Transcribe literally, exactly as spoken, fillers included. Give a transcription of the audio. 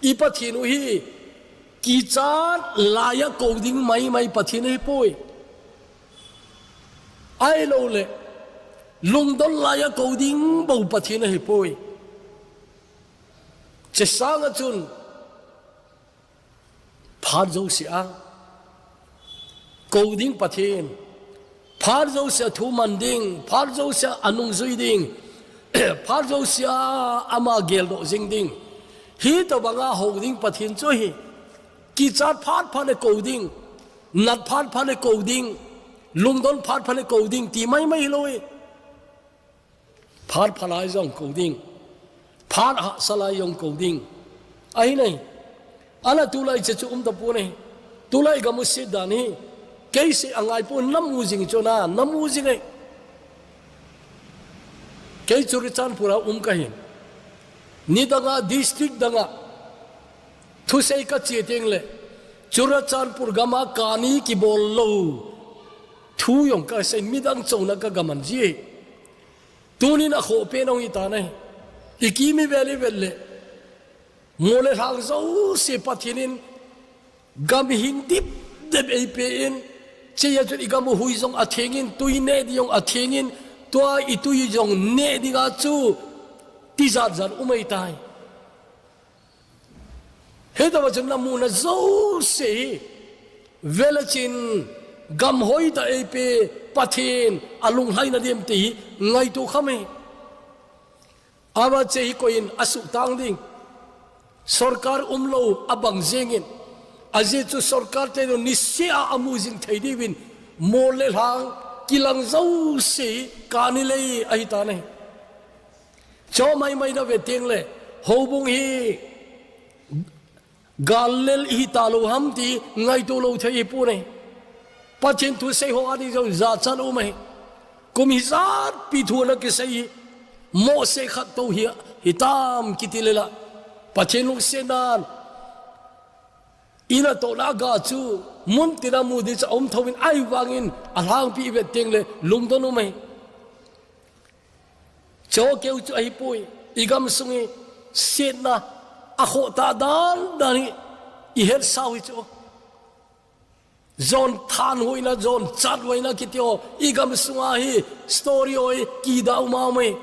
I Pathen u hi kichat laiya kou ding maimai Pathen ahipoi. Ahilouleh lungdon laiya kou ding bou Pathen ahipoi. Hiche sanga chun phat jousea kou ding Pathen, phat jousea thu man ding, phat jousea anungjui ding, phat jousea ama geldoh jing ding, hitobanga hou ding Pathen chu ahi. Kichat phat phat le kou ding, nat phat phat le kou ding, lungdon phat phat le kou ding ti maimai hilou e. Phat phalai jong kou ding, phat hahsa lai jong kou ding. Ahi nai. Ana tulai hiche chu umtapoi nai. Tulai gam u set dan hi kei seh angaipon, namu jing chu na, namu jing e. Kei Churachandpur a um kahin, nidanga district danga thusei kache tengle Churachandpur gama kani kibol lou thu jong kasei, midang chouna kagaman ji e. Tunin akhoh pen ahung hitan ahi. I kim i vel i vel le, mol le lhang jouse Pathen in gam hing dipdep eipe in, hichea chun i gam u hui jong atheng in, tui neh ding jong atheng in, tua i tui jong neh dinga chu tijat jat um ahitai. Hitobang chun namu na jouse hi vel a chun gam hoitah eipe Pathen alunglhaina diam ti hi ngaito kham e. Ama hiche hi koiyin asuhtang ding? Sorkar umlou abang jengin, ajeh chu sorkar te jong niseh a amu jing thei diuvin mol le lhang kilang jouse hi kani lei ahitan ahi. Hiche maimai na ve tengle houbung hi gal lel ihi talou ham ti ngaito lou thei ahipoi nai. Pathen thusei ho a ding jong jachat um ahi. Kum hijat pi thu ana kisei hi, mohseh khat tou hi hitam kiti le la, Pathen lungsetnan i natohna ga chu muntina mu ding chu aum thou in, ahivangin alhangpi i vet tengle lungdon um ahi. Hiche keu chu ahipoi, i gamsung hi setna akhoh tah dan dan hi i hetsau hi chu. Jon thanhoina, jon chathoina kiti ho i gamsunga hi story ho hi kida um a um e.